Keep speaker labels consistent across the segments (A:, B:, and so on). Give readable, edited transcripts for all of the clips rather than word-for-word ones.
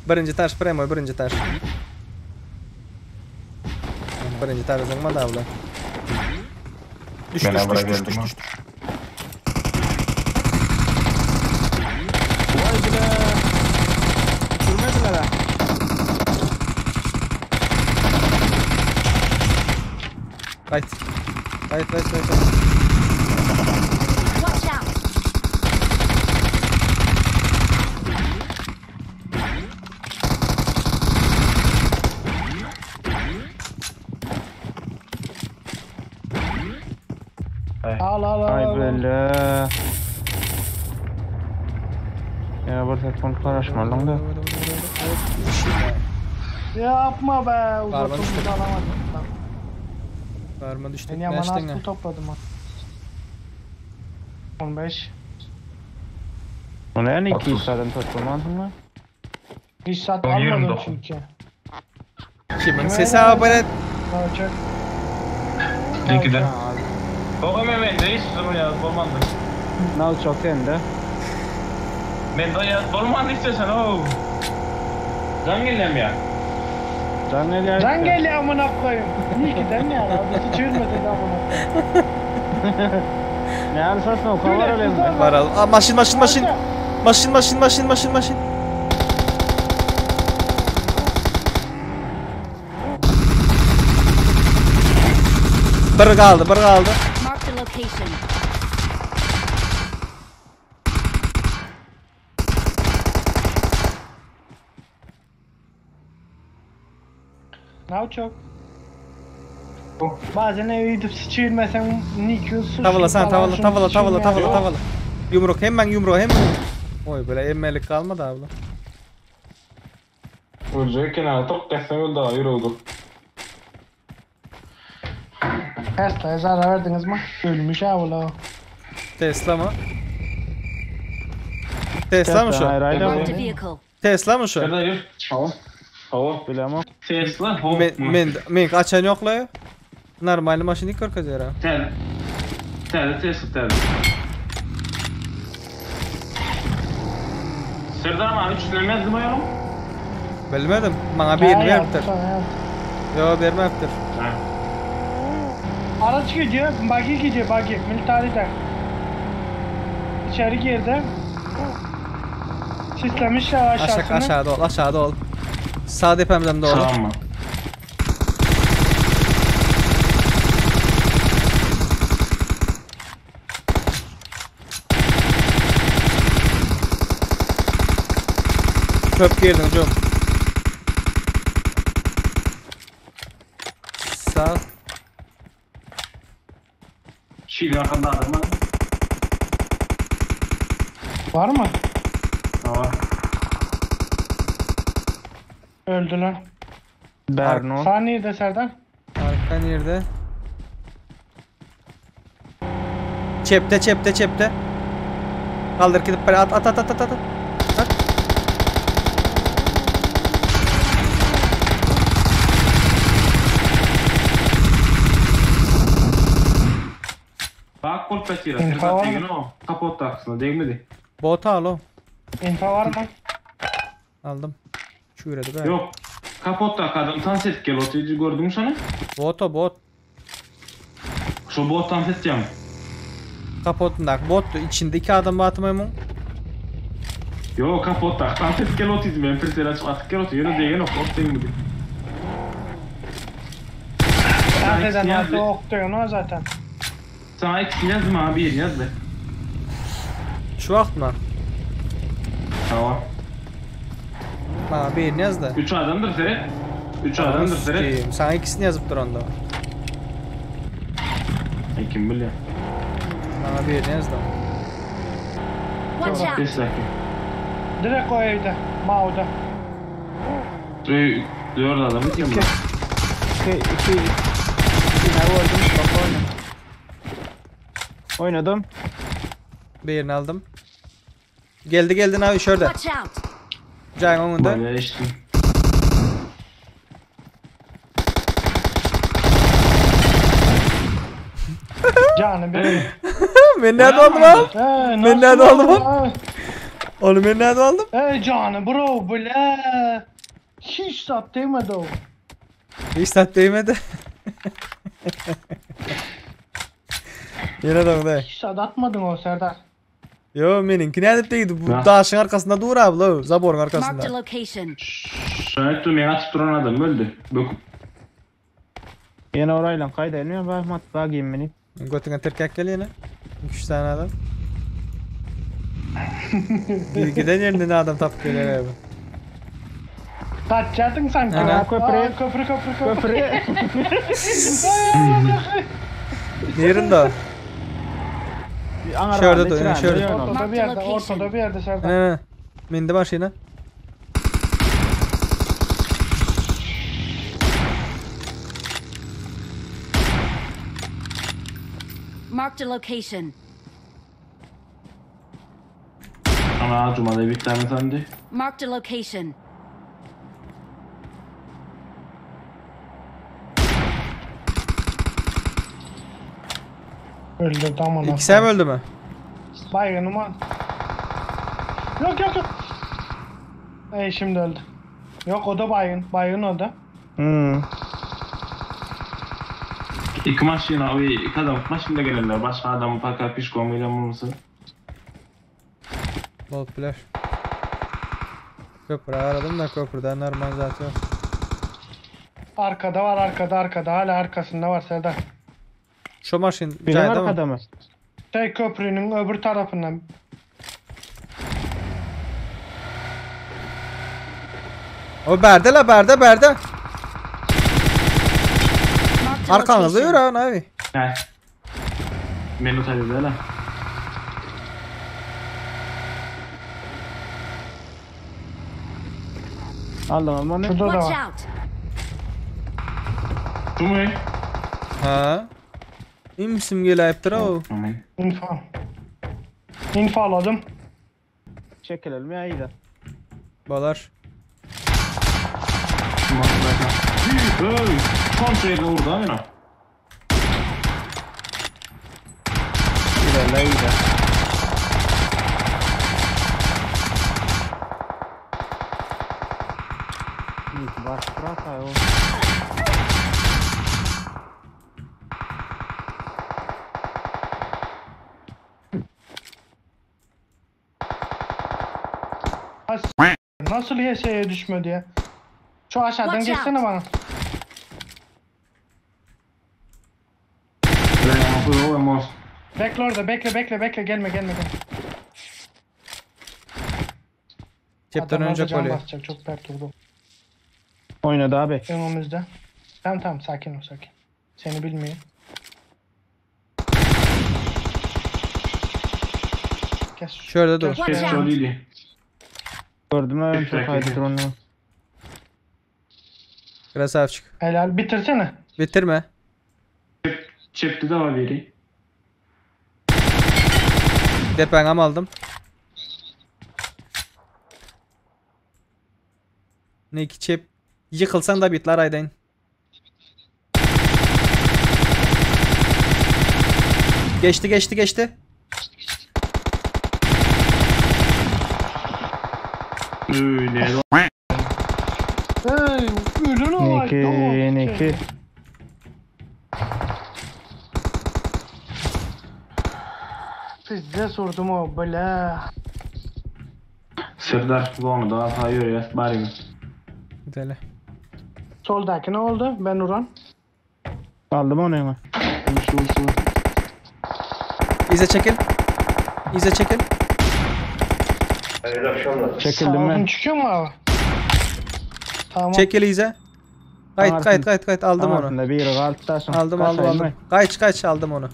A: Birinji taş premoy birinji taş. Birinji taş zyňma da bular. Düş
B: Men
A: düş
B: abra
A: düş düş
B: geldim
A: düş
B: ha.
A: düş.
C: Vay bile. Sürmediler ha.
A: Gaýt. Gaýt gaýt gaýt. gaýt.
D: Watch out!
E: Al al al.
C: Ay
E: al.
C: bele. Ya bir telefon konuşmadım da.
E: Yapma be.
A: Barman
E: Uzatılmış
A: düştü.
E: alamadım. Lan.
A: Barma düştük.
E: Ben yaman az
A: Näçdiň?
E: pul topladım ha. 15.
C: Onu en iki
B: 30.
C: saatini toplamadın mı?
E: Hiç saat
B: On
E: almadım
B: 29.
E: çünkü.
A: Kimin sesi abone?
E: Çok.
B: Linki de.
F: Oğlum men de hiç ya bolmandy.
C: Nal çok sende.
F: Men de ya bolmandy istesen o. Can gelem ya.
C: Can gel
E: Can gel amına koyayım. İyi ki den ya abi. Hiç yürümedi de amına koyayım.
C: Ne alsasın o kadar
E: Öyle,
C: öyle.
E: güzel.
A: Var al. Aa, maşin maşin maşin. Maşin maşin maşin maşin maşin. Bir kaldı, bir kaldı.
D: Marked a location.
E: Ne çok? Bazen eve gidip sıçırmasan Nikiyor suçlu
A: Tavala sen
E: falan,
A: tavala
E: şunu
A: tavala tavala
E: sıçırmayan-
A: tavala tavala. Yumruk hemen yumruk hemen. Oy böyle emmelik kalmadı abla.
F: Ölecek kenara tok geçsen öldü ha yürü oldu.
E: Tesla'ya zarar verdiniz mi? Ölmüş ha ula.
A: Tesla mı? Tesla mı şu?
C: Hayır hayır.
D: Marked a vehicle.
A: Tesla mı şu?
F: Nerede yürü? Hava. Hava.
C: Bilemem.
F: Tesla hop.
A: Men men men açan yok la. Normal maşini görkezýär ha.
F: Tel. Tel Tesla tel. Serdar abi üç yazdım ayağım.
A: Bilmedim. Bana birini
E: Ha,
A: beripdir.
E: yaptı, yaptı.
A: Yo bermepdir.
F: Ha.
E: Araç gidiyor, buggy gidiyor, buggy. Military İçeri girdi. Sislemişler
A: Aşağı
E: aşağısını.
A: aşağıda ol, aşağıda ol. Sağ depemden doğru.
F: Tamam mı?
A: Köp girdin cum. Sağ.
F: Şili arkanda adam var.
E: Var mı?
F: Tamam.
E: Öldüler.
C: Berno.
E: Sağ nerede Serdar?
A: Arka nerede? Çepte çepte çepte. Kaldır gidip böyle at at at at at at. At.
F: Bak kol petira.
E: İnfa
F: Serdar
E: var mı?
F: degin o. Kapot taksın değmedi.
A: Bota al o.
E: İnfo var mı?
A: Aldım. Çüredi be.
F: Yok. Kapot tak adam dans et gel oturucu gördün mü sana?
A: Bota bot.
F: Şu bot dans edeceğim.
A: Kapotunda bot içinde iki adam batmayım.
F: Yok kapot tak dans et gel oturucu ben presel açıp atıp gel oturucu. Yine degen ok ot değmedi.
E: Dans eden
F: Yazdı.
E: altı ok diyor o zaten.
F: Sana ikisini yazdım abi birini yazdı.
A: Şu vakt mı?
F: Tamam.
A: Bana birini yazdı.
F: Üç adamdır Ferit. Üç adamdır Ferit.
A: Sikeyim, Sana ikisini yazıp dur onda.
F: E, kim biliyor?
A: Bana birini yazdı.
D: Watch out!
F: Beş dakika.
E: Direkt o evde. Mau'da.
F: Dö- Dört adamı kim bu?
C: 2 2 2 ne vurdum? Bak oyna. Oynadım.
A: Birini aldım. Geldi geldi abi şurada.
D: Watch out!
A: Cayın önünde.
F: Bayağı içtim.
E: Canım benim.
A: Ben nerede aldım abi?
E: Ee,
A: Ben nerede
E: nasıl
A: aldım
E: oldu?
A: Onu men nädip aldym?
E: Ey jany bro bile. Hiç zat değmedi o.
A: Hiç zat değmedi. Ýene dogdy.
E: Hiç zat atmadın o Serdar.
A: Yo meniňki nädip degdi? Bu
F: Ha.
A: daşyň arkasynda dur abi lo, zaboryň
D: Marked a
A: arkasynda.
D: location.
F: Şaýat men atyp duran adam öldü. Böküp.
C: Ýene orayla kaýda elmiyor Bahmat bagim meni.
A: Götüňe tirkek gel ýene. 2-3 tane adam. Bir giden ýerinden adam tapyp gelýär abi.
E: Kaçacaktın sanki.
A: Ana.
E: Aa,
C: Köprü.
E: Köprü köprü köprü.
C: Köprü.
A: Nerinde o? Şurada dur, şurada.
E: Ortada bir yerde, ortada bir yerde Serdar.
A: Ne ne. Mindi maşyna.
D: Marked a location.
F: Ana cumada bir tane sandı.
D: Marked a location.
E: Öldü tamam.
A: İkisi hem öldü mü?
E: Baygınım ha. Yok yok yok. Ey şimdi öldü. Yok o da baygın. Baygın o da.
C: Hmm.
F: İki maşina, oy, iki adam maşinda gelenler. Başka adam paka pişko mıyla mısın?
A: Bolup biler. Köprü aradım da köprüden normal zaten yok.
E: Arkada var arkada arkada. Hala arkasında var Serdar.
A: Şu maşyn
C: Birim
A: jaýda mı?
C: arkada mı?
E: Şey köprünün öbür tarafından.
A: O berde la berde berde.
D: Marked a
A: Arkanızda
D: location.
A: yürü abi.
F: He. Menu tabii böyle.
C: Aldım ama onu.
E: Şurada da
D: Watch
E: var.
D: out.
F: Şu mu?
A: Ha. Imsim gelipdir o.
F: Aman.
E: Info. Info aladım.
C: Çekilelim ya iyi de.
A: Balar.
F: Öy, kontrolü vurdu ha beni.
C: İlerle iyi de. İyi ki var. Bırak ay o.
E: Ha, s- Nasıl HS'ye düşmedi ya? Şu aşağıdan
D: Watch out.
E: geçsene bana.
F: Ben ama bu o
E: Bekle orada bekle bekle bekle gelme gelme gelme.
A: Çepten
E: Adamlar da
A: önce
E: can
A: oluyor.
E: basacak çok pert durdu.
C: Oynadı abi.
E: Önümüzde. Tamam tamam sakin ol sakin. Seni bilmiyor. Kes.
A: Şöyle dur.
D: Watch
F: Kes
D: out.
F: değil.
C: Gördüm ben çok
F: Peki.
C: haydi onu.
A: Krasavçık.
E: Helal bitirsene.
A: Bitirme.
F: Çepti de var biri.
A: Depengam aldım. Ne iki çep. Yıkılsan da bitler aydın. Geçti geçti geçti.
F: Öyle.
E: Hey, ölün olay.
C: Neki neki.
E: Pizze sordum o böyle.
F: Serdar bu onu daha sayıyor ya. Bari mi?
A: Güzel.
E: Soldaki ne oldu? Ben Uran.
C: Aldım onu hemen.
F: Şu şu.
A: İze çekil. İze çekil.
C: Çekildim
E: Sağ
C: ben.
E: olun, çıkıyor mu abi? Tamam.
A: Çekil İze. Kayıt kayıt kayıt kayıt aldım onu.
C: Altında bir kaldı taşın.
A: Aldım aldım aldım. Kaç kaç aldım onu.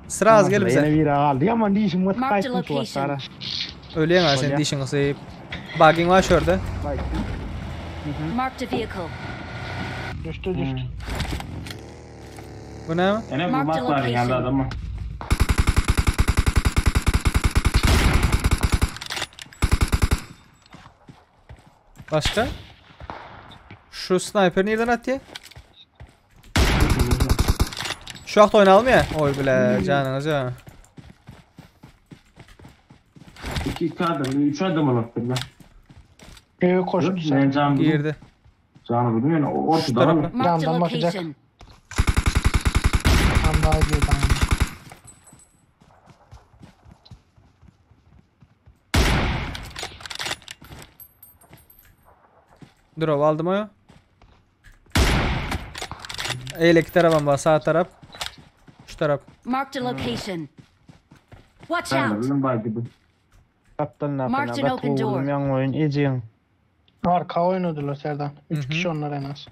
A: Sıra az gel
C: Yine
A: bize.
C: bir kaldı. Yaman dişim mut
D: Marked
C: kaçtım şu
D: location.
C: asara.
A: Ölüyem ha senin dişin kısayıp. Bugging var şurada.
C: Bak.
D: Marked a vehicle.
E: Düştü düştü.
A: Bu ne?
F: Ene bu
D: Marked
F: bak var
D: location.
F: geldi adamı.
A: Başka? Şu sniper nereden attı? Şu vaqt oynayalım ya. Oy bile canınız ya.
F: İki İki adam, üç adam olabilir.
E: Öyle koştu
F: Ben
E: sen.
F: can buldum.
A: Girdi.
F: Canı buldum yani ortada
A: tarafa.
F: var.
D: Marked a
E: Yandan bakacak.
D: location.
E: Tam daha girdi. aynen.
A: Drop aldım o. Eyleki tarafım var sağ taraf. Şu taraf.
D: Marked a location. Watch
F: Ben de
D: out!
F: bildim bay gibi.
C: Kaptan
D: Marked
C: napyna
D: an open
C: gaty
D: door.
C: vurdum ýaňy oyun ejeň.
E: Arka oynadılar Serdar. Üç kişi onlar en az.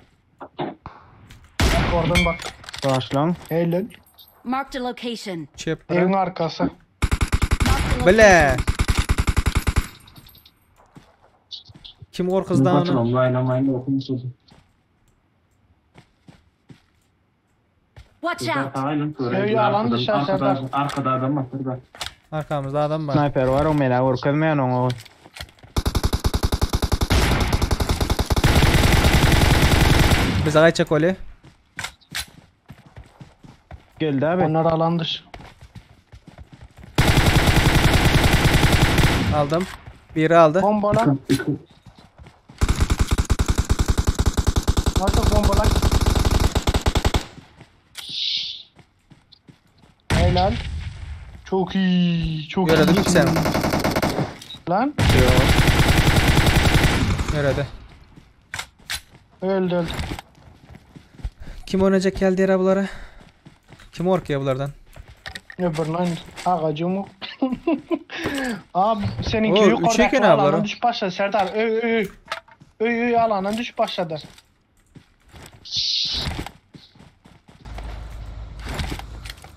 E: Bak oradan bak.
C: Başlan.
E: Helal.
D: Marked a location.
A: Çep.
E: Evin arkası.
D: Marked a
A: Bile.
D: location.
A: Kim korkuzdan onu?
F: Kaçalım layla mayla okumuşsun.
D: Watch out!
F: Aynen
E: Öyle alan dışı
F: Arkada,
E: Serdar.
F: arkada adam var. Serdar.
A: Arkamızda adam var.
C: Sniper var o mena görkezmeýän oňa.
A: Bize kaçacak oli.
C: Geldi abi.
E: Onlar alan dışı.
A: Aldım. Biri aldı.
E: Bombala. Artık bombala. Helal. Çok iyi. Çok
A: Gördün
E: iyi.
A: mü sen?
E: Lan.
A: Nerede?
E: Öldü öldü.
A: Kim oynayacak geldi diğer bulara? Kim orkaya bulardan?
E: Öbürüne ağacı mı? Abi seninki
A: Oo,
E: yukarıdaki
A: üçe eken abi
E: alana
A: o.
E: düş başladı Serdar. Öy öy öy. Öy öy alana düş başladı.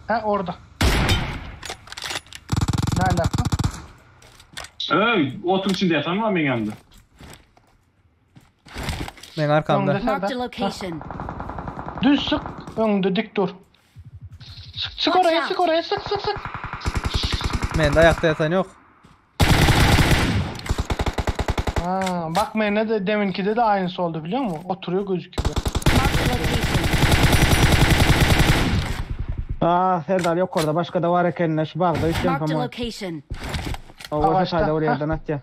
E: Ha orada. Ne alaka?
F: Öy, otun içinde yatan var benim yanımda.
A: Ben arkamda.
E: Önde
D: Marked a
E: Serdar. Ha,
D: location.
E: Düz sık. Önde dik dur. Sık sık
D: Watch
E: oraya
D: out.
E: sık oraya sık sık sık.
A: Ben de ayakta yatan yok.
E: Ha, bak ne de deminkide de aynısı oldu biliyor musun? Oturuyor gözüküyor.
D: Marked a location.
C: Aa Serdar yok orada başka da var ekenine şu bagda üç
D: Marked a
C: yapamam.
D: location.
C: O orta
E: Ağaçta.
C: sayda oraya
E: Ha.
C: yerden at ya.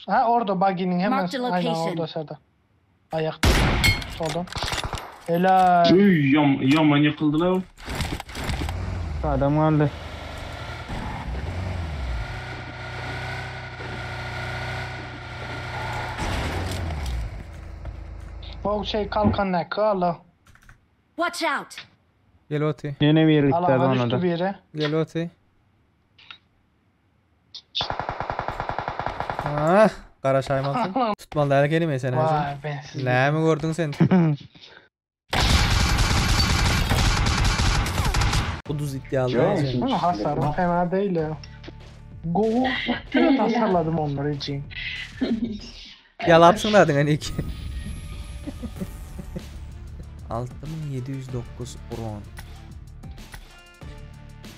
E: Ha orada buggy'nin hemen
D: Marked the
E: aynen
D: location.
E: orada Serdar. Ayakta. Soldan. Helal.
F: Öy, yam, yaman yıkıldılar.
C: Adam kaldı.
E: O şey kalkan ne? Kala.
D: Watch out!
A: Gel oti.
C: Yine bir gitti
E: Alana
C: ona
E: düştü
C: da.
E: bir yere.
A: Gel oti. Ah, kara şaymalsın. Tutmalı erkeni mi sen Ercan?
E: Vay ben sizi.
A: Ne mi gördün sen? Uduz iddialı. Ercan.
E: Ama hasarım fena değil ya. Go. Evet hasarladım onları için.
A: Yalapsın dedin hani iki. 6709 uron.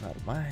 A: Normal.